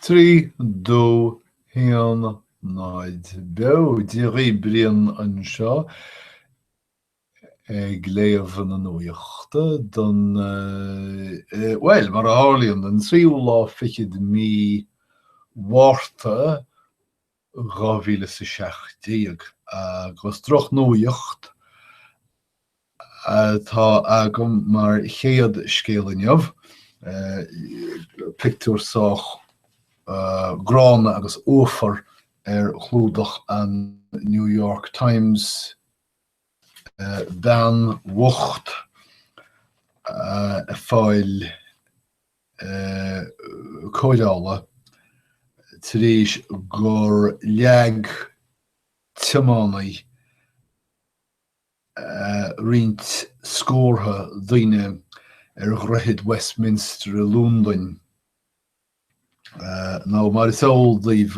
3, 2, 1, 0, Beo! Dia dhaoibh, Brian anseo ag léamh na nuachta don, bhuel, mar a tharlaíonn, an tríú lá fichead mí Mhárta 2017 agus drochnuacht atá agam mar chéad scéal inniu, pictiúr sách gránna agus uafar ar chlúdach an New York Times, bean bhocht ag fáil cóireála tar éis gur leag tiománaí roinnt scórtha daoine ar Dhroichead Westminster i Londain. Nó mar is eol daoibh,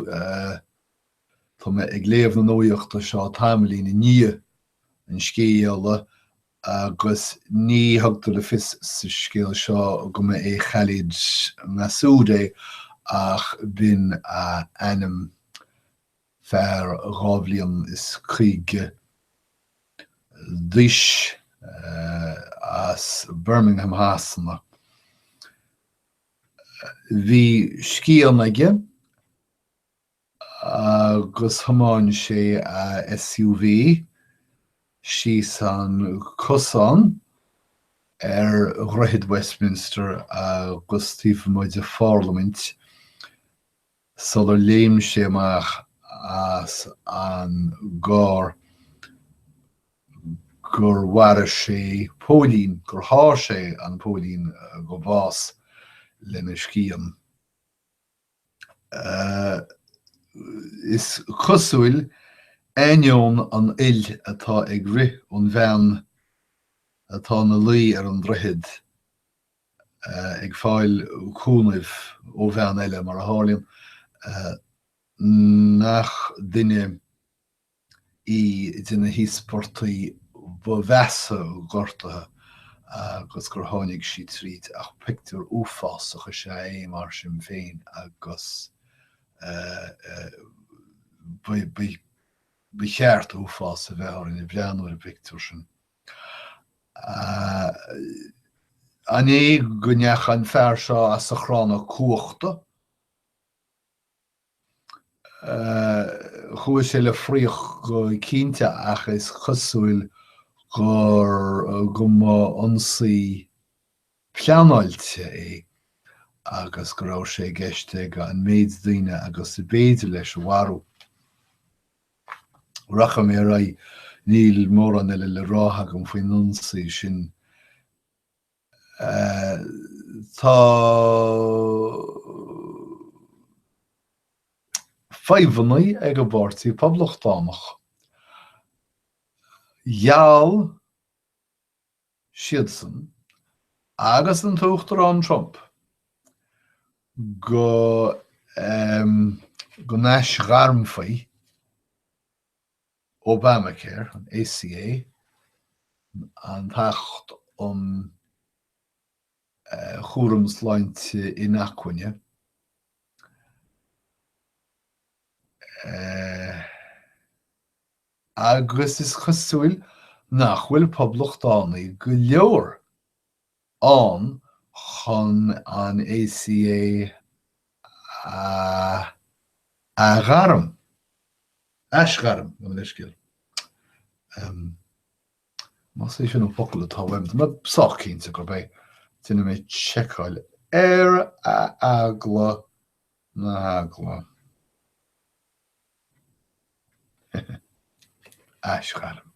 tá mé ag léamh na nuachta seo tamaillín i ndiaidh an scéala agus ní thugtar le fios sa scéal seo go mba é Khalid Masood é ach b'in a ainm, fear 52 bhliain d'aois as Birmingham Shasana. Bhí scian aige agus thiomáin sé a SUV síos an cosán ar Dhroichead Westminster agus taobh amuigh de Pharlaimint sular léim sé amach as an gcarr. gur mharaigh sé póilín, gur sháigh sé an póilín go bás lena scian. Is cosúil, ainneoin an fhuil atá ag rith ón bhean atá ina luí ar an droichead, ag fáil cúnaimh ó bhean eile, mar a tharlaíonn, nach duine í de na híospartaigh ba mheasa gortaithe agus gur tháinig sí tríd ach pictiúr uafásach is ea é mar sin féin agus ba cheart uafás a bheith orainn ag breathnú ar an bpictiúr sin. An é go ndeachaigh an fear seo as a chranna cumhachta? Chuaigh sé le fraoch go cinnte ach is cosúil gur go mba ionsaí pleanáilte é agus go raibh sé i gceist aige an méid daoine agus ab fhéidir leis a mharú. Rachaidh mé ar aghaidh, níl mórán eile le rá agam faoin ionsaí sin. Tá fadhbanna ag an bPáirtí Poblachtánach. Gheall siadsan agus an tUachtarán Trump go go n-aisghairmfí Obamacare, an ACA, an tAcht um Chúram Sláinte Inacmhainne, agus is cosúil nach bhfuil Poblachtánaigh go leor ann chun an ACA a athghairm, aisghairm, gabh mo leithscéal. Más é sin an focal atá uaim, tá mé sách cinnte gurb é. Déanfaidh mé seiceáil ar eagla na heagla. Aisghairm.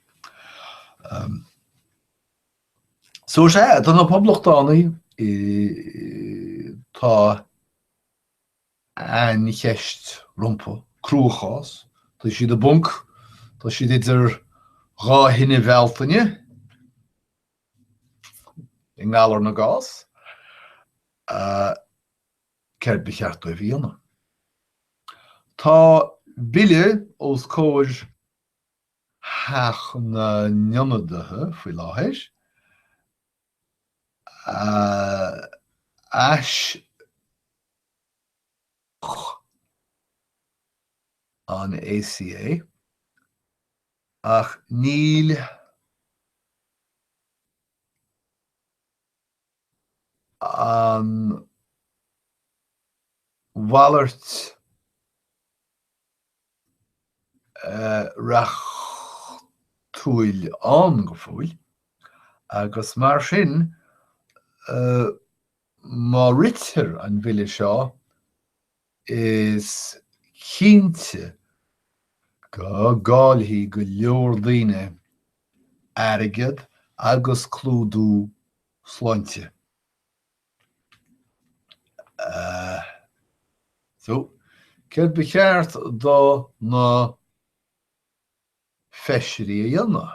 So sea, do na Poblachtánaigh, tá aincheist rompu, cruachás, tá siad i bponc, tá siad idir dhá thine Bhealtaine i ngalar na gcás. Céard ba cheart dóibh a dhéanamh? Tá bille os comhair Theach na nIonadaithe faoi láthair, a aisghairfeadh. An ACA, ach níl an mhalairt reachtúil ann go fóill, agus mar sin, má ritear an bille seo, is cinnte go gcaillfidh go leor daoine airgead agus clúdú sláinte. So, céard ba cheart do na feisirí a dhéanamh?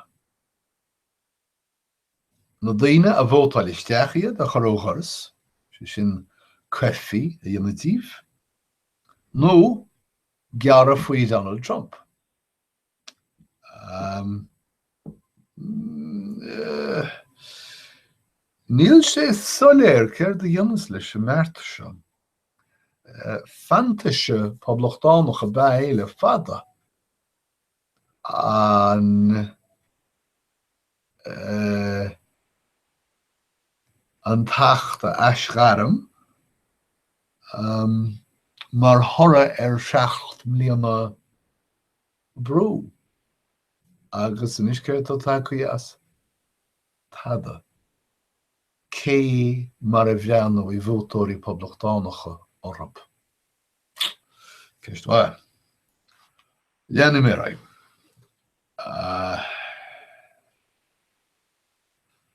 Na daoine a vótáil isteach iad a chur ó dhoras, sé sin coimhthí a dhéanamh díobh, nó gearradh faoi Donald Trump? Níl sé soiléir céard a dhéanfas leis an mbeart seo. Fantaise poblachtánach ab ea é le fada, an an tAcht a aisghairm mar thoradh ar sheacht mbliana brú. Agus anois céard atá tagtha as? Tada. Cé mar a bhreathnóidh vótóirí poblachtánacha orthu? Ceist mhaith. Leanfaidh mé ar aghaidh.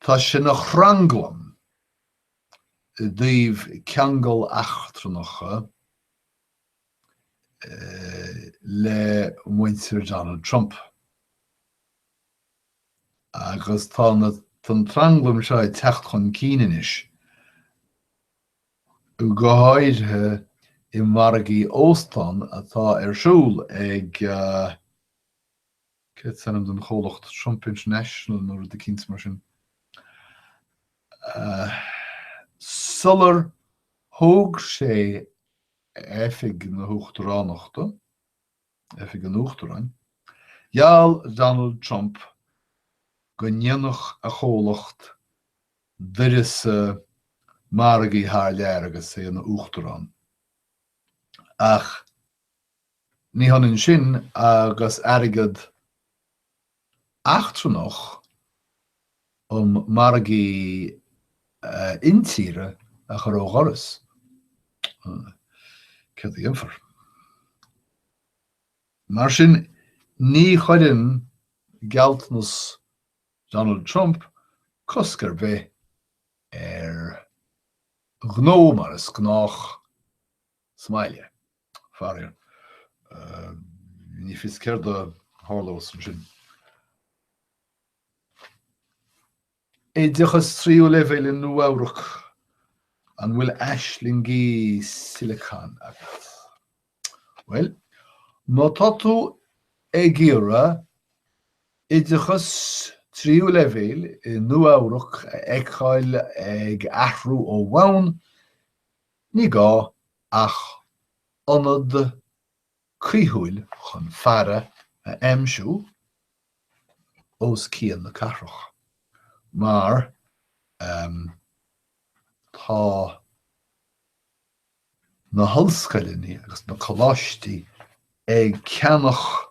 Tá sé ina thranglam i dtaobh ceangail eachtrannacha le muintir Donald Trump. Agus tá an tranglam seo ag teacht chun cinn anois, go háirithe i margaí óstán atá ar siúl ag, céard is ainm don chomhlacht, Trump International nó rud eicínt mar sin. Sular thóg sé oifig na huachtaránachta, oifig an uachtaráin, gheall Donald Trump go ndéanfadh a chomhlacht d'uireasa margaí thar lear agus é ina uachtarán. Ach ní hionann sin agus airgead eachtrannach um margaí intíre a chur ó dhoras. Céard a dhéanfar? Mar sin, ní chuireann gealltanas Donald Trump cosc ar bith ar ghnó mar is gnách sa mbaile. Faraor, ní fios céard a tharlós ansin. Oideachas tríú leibhéal i Nua-Eabhrac, an bhfuil aislingí sileacain agat? Bhuel, má tá tú ag iarraidh oideachas tríú leibhéal i Nua-Eabhrac a fheiceáil ag athrú ó bhonn, ní gá ach ionad caothúil chun faire a aimsiú. os cionn na cathrach, mar tá na hollscoileanna agus na coláistí ag ceannach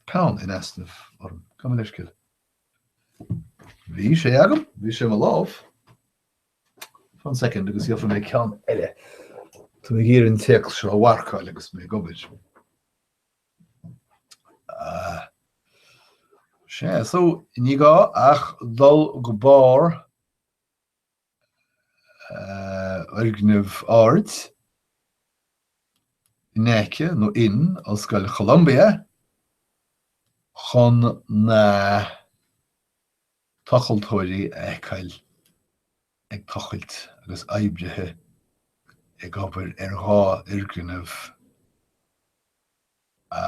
peann in easnamh orm. Gabh mo leithscéal. Bhí sé agam, bhí sé i mo lámh. Fan soicind agus gheobhaidh mé ceann eile. Tá mé ag iarraidh an téacs seo a mharcáil agus mé ag obair. Sea, so ní gá ach dul go barr fhoirgneamh ard in aice, nó in, Ollscoil Cholumbia chun na tochaltóirí a fheiceáil ag tochailt agus oibrithe ag obair ar dhá fhoirgneamh a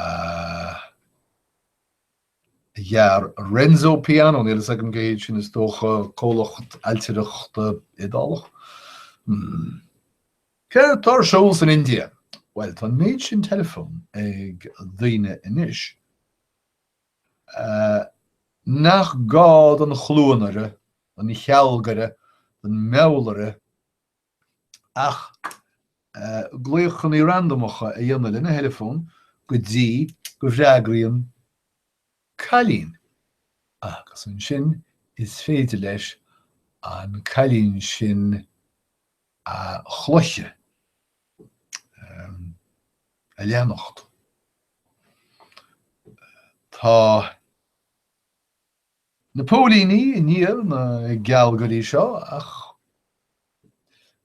dhear Renzo Piano, níl fhios agam cé hiad sin, is dócha comhlacht ailtireachta Iodálach? Céard atá ar siúl san India? Bhuel, tá an méid sin teileafón ag daoine anois nach gá don chluanaire, don chealgaire, don mheabhlaire ach glaochanna randamacha a dhéanamh lena theileafón go dtí go bhfreagraíonn cailín agus ansin is féidir leis an cailín sin a chloicheadh, a leanacht. Tá na póilíní i ndiaidh na gealgairí seo ach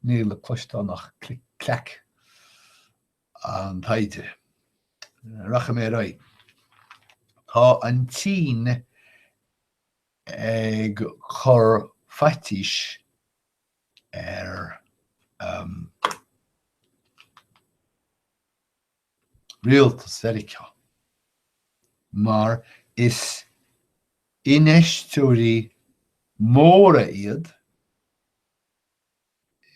níl le cloisteáil ach clic clac an taighde. Rachaidh mé ar aghaidh. Tá an tSín ag cur faitís ar rialtas Mheiriceá mar is infheisteoirí móra iad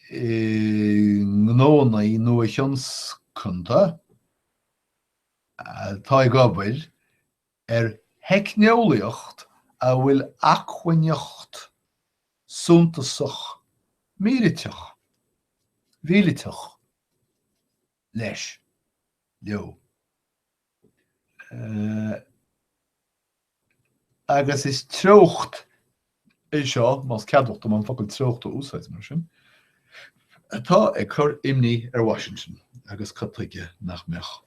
i ngnónna nua-thionscanta atá ag obair ar theicneolaíocht a bhfuil acmhainneacht suntasach míliteach, mhíliteach leis, leo. Agus is treocht é seo, más ceadmhach dom an focal treocht a úsáid mar sin, atá ag cur imní ar Washington, agus cad tuige nach mbeadh?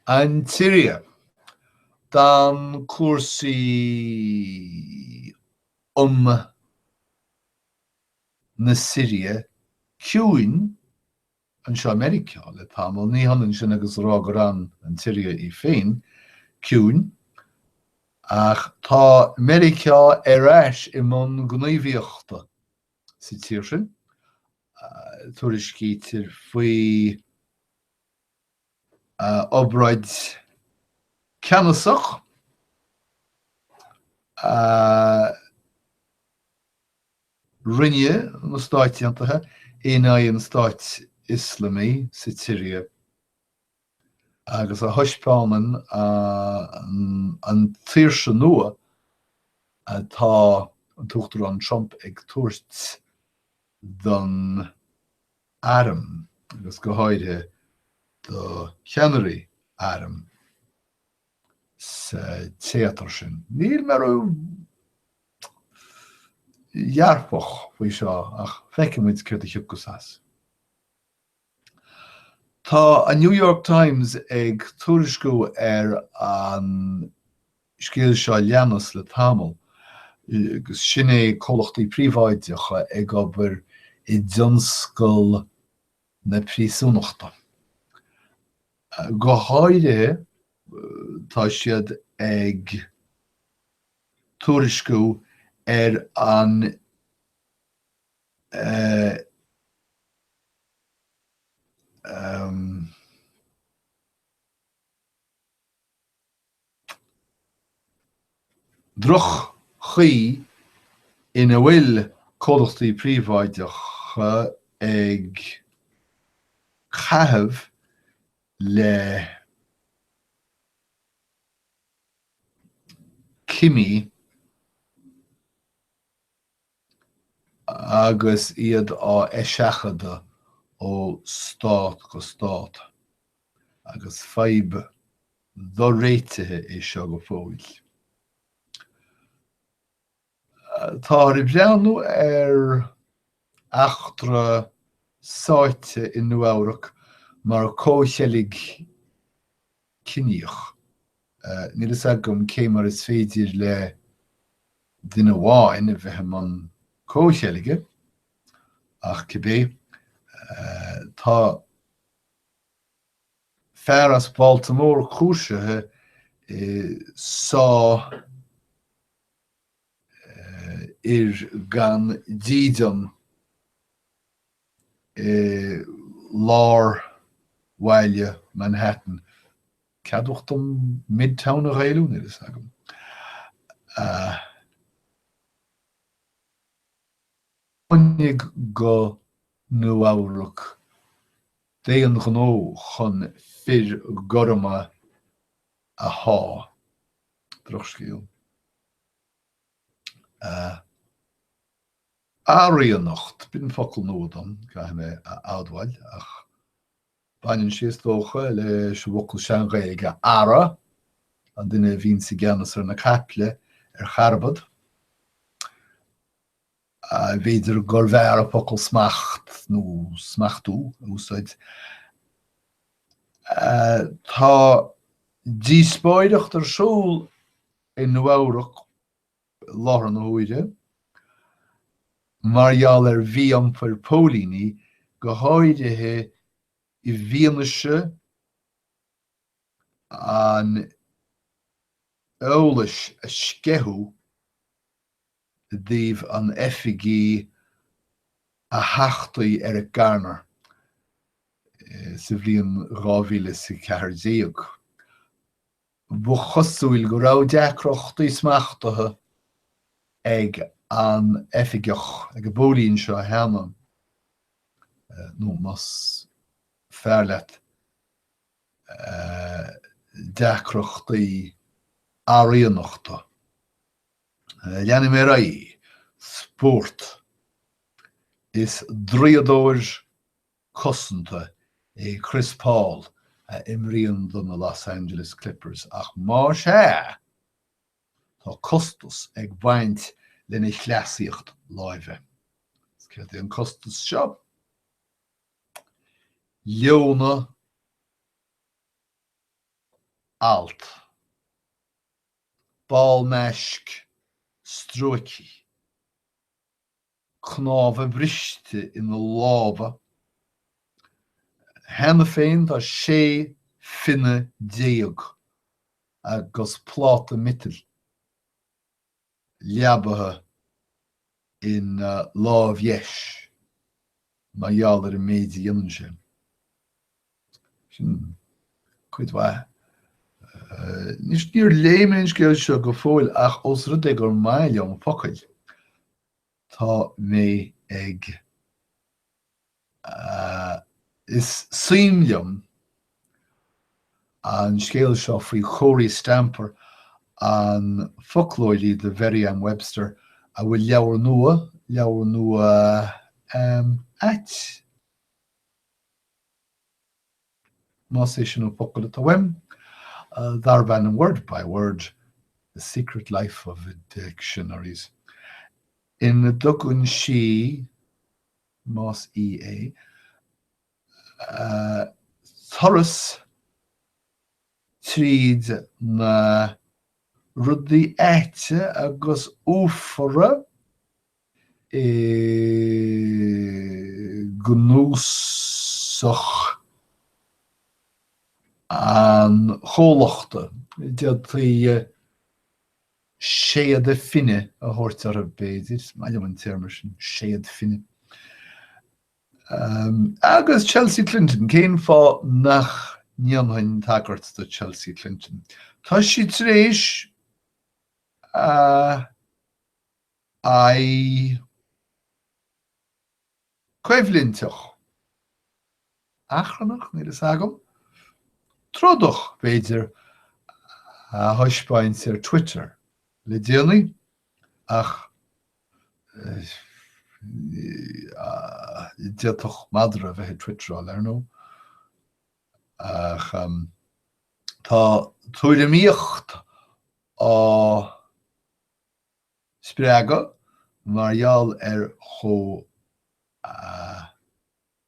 An tSiria. D'fhan cúrsaí um na Siria ciúin anseo i Meiriceá le tamall. Ní hionann sin agus a rá gur fhan an tSiria í féin ciúin, ach tá Meiriceá ar ais i mbun gníomhaíochta sa tír sin. Tuairiscítear faoi obráid ceannasach a rinne na Stáit Aontaithe in aghaidh an Stáit Ioslamaigh sa tSiria agus a thaispeánann an tsaoirse nua atá an tUachtarán Trump ag tabhairt don arm agus go háirithe do cheannairí airm sa téatar sin. Níl mé ró-dhearfach faoi seo ach feicfidh muid céard a thiocfas as. Tá an New York Times ag tuairisciú ar an scéal seo a leanas le tamall, agus sin é comhlachtaí príobháideacha ag obair i dtionscal na príosúnachta. Go háirithe, tá siad ag tuairisciú ar an droch-chaoi ina bhfuil comhlachtaí príobháideacha ag caitheamh le cimí agus iad á eiseachadadh ó stát go stát, agus fadhb do-réitithe é seo go fóill. Táthar ag breathnú ar eachtra sáite i Nua-Eabhrac mar comhcheilg ciníoch. Níl fhios agam cé mar is féidir le duine amháin a bheith i mbun comhcheilge, ach cibé, tá fear as Baltimore cúisithe i sá fhir gan dídean i lár bhaile Manhattan. Ceadmhach dom Midtown a Ghaelú? Níl fhios agam. Tháinig go Nua-Eabhrac. D'aon ghnó chun fir gorma a shá. Drochscéal. Araíonacht, b'in focal nua dom, caithfidh mé a admháil, ach baineann sé is dócha leis an bhfocal Sean-Ghaeilge ara, an duine a bhíonns i gceannas ar na caiple ar charbad. B'fhéidir gurbh fhearr an focal smacht nó smachtú a úsáid. Tá díospóireacht ar siúl i Nua-Eabhrac i láthair na huaire mar gheall ar mhí-iompar póilíní, go háirithe i bhfianaise an eolais a sceitheadh i dtaobh an oifigigh a thachtadh Eric Garner sa bhliain 2014. Ba chosúil go raibh deacrachtaí smachtaithe ag an oifigeach, ag an bpóilín seo cheana, nó más fearr leat, deacrachtaí araíonachta. Leanfaidh mé ar aghaidh. Spórt. Is draíodóir cosanta é Chris Paul a imríonn do na Los Angeles Clippers ach más ea, tá costas ag baint lena chleasaíocht láimhe. Is céard é an costas seo? Leonadh alt. Ballmeaisc stróicthe. Cnámha briste ina lámha. Cheana féin tá 16 phionna agus pláta miotail leabaithe ina lámh dheis mar gheall ar an méid a dhéanann sé. Sin cuid mhaith. Anois, níor léigh mé an scéal seo go fóill ach ós rud é gur maith liom focail, tá mé ag, is suim liom an scéal seo faoi Kory Stamper, an foclóirí do Merriam-Webster, a bhfuil leabhar nua, leabhar nua ait, más é sin an focal atá uaim, darb ainm Word by Word, The Secret Life of Dictionaries, ina dtugann sí, más í é, turas tríd na rudaí aite agus uafara i gcnuasach an chomhlachta. D'fhéadfaí séada fine a thabhairt orthu, b'fhéidir. Is maith liom an téarma sin, séad fine. Agus Chelsea Clinton, cén fáth nach ndéanfainn tagairt do Chelsea Clinton? Tá sí tar éis a aghaidh coimhlinteach, achrannach, níl fhios agam, trodach, b'fhéidir, a thaispeáint ar Twitter le déanaí, ach d'fhéadfadh madra a bheith ag twitteráil, ar ndóigh. Ach tá tuairimíocht á spreagadh mar gheall ar chomh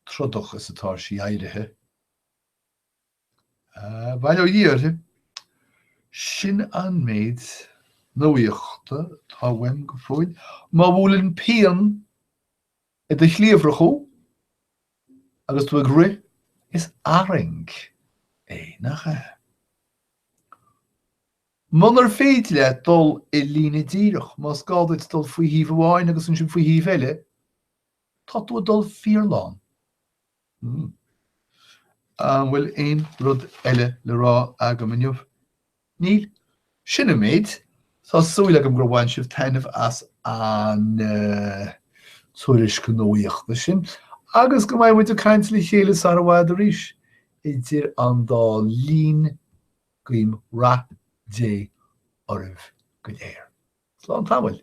trodach is atá sí éirithe. Bail ó Dhia uirthi. Sin an méid nuaíochta atá uaim go fóill. Má bhuaileann pian i do chliabhrach thú agus tú ag rith, is arraing é, nach ea? Munar féidir leat dul i líne díreach, más gá duit dul faoi thaobh amháin agus ansin faoi thaobh eile, tá tú ag dul fiarlán. An bhfuil aon rud eile le rá agam inniu? Níl. Sin an méid. Tá súil agam gur bhain sibh taitneamh as an tuairisc nuaíochta sin. Agus go mbeidh muid ag caint le chéile sara i bhfad arís. Idir an dá linn, guím rath Dé oraibh go léir. Slán tamaill.